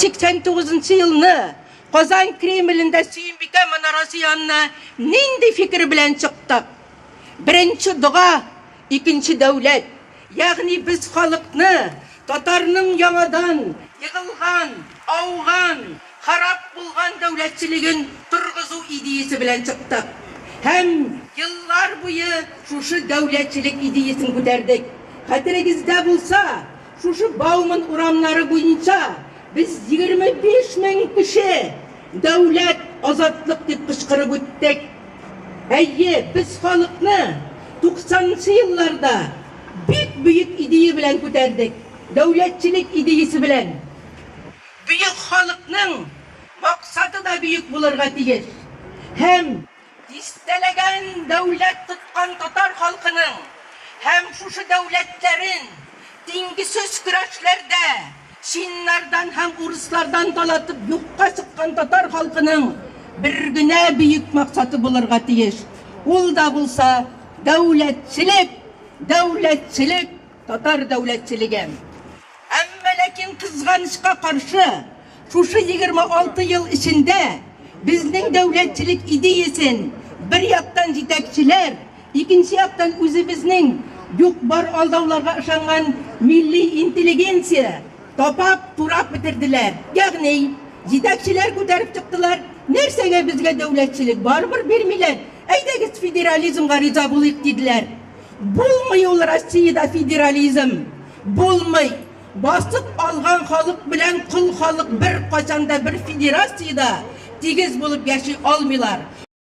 89 нчы елны Казан Кремлендә Сөембикә манарасы янына нинди фикер белән чыктык? Беренче дога, икенче дәүләт. Ягъни без халыкны, татарның яңадан егылган, ауган, харап булган дәүләтчелеген торгызу идеясе белән чыктык. Һәм еллар буе шушы дәүләтчелек идеясен күтәрдек. Хәтерегездә булса, шушы Бауман урамнары буенча без 25 мең кеше Дәүләт, азатлык дип кычкырып үттек. Әйе, без халыкны туксанынчы елларда бик бөек идея белән күтәрдек, дәүләтчелек идеясе белән. Бөек халыкның максаты да бөек булырга тиеш. Һәм Дистәләгән дәүләт тоткан татар халкының һәм шушы дәүләтләрен тиңгесез көрәшләрдә чиннардан һәм урыслардан талатып юкка чыккан татар халкының бер генә бөек максаты булырга тиеш, ул да булса, дәүләтчелек, дәүләтчелек, татар дәүләтчелеге. Әмма ләкин, кызганычка каршы, шушы 26 ел эчендә безнең дәүләтчелек идеясен бер яктан җитәкчеләр, икенче яктан үзебезнең юк-бар алдауларга ышанган милли интеллигенция тапап, турап бетерделәр. Ягъни, җитәкчеләр күтәреп чыктылар, нәрсәгә безгә дәүләтчелек, барыбер бирмиләр, әйдәгез федерализмга риза булыйк, диделәр. Булмый ул Россиядә федерализм! Булмый! Басып алган халык белән кол халык беркайчан да бер федерациядә тигез булып яши алмыйлар.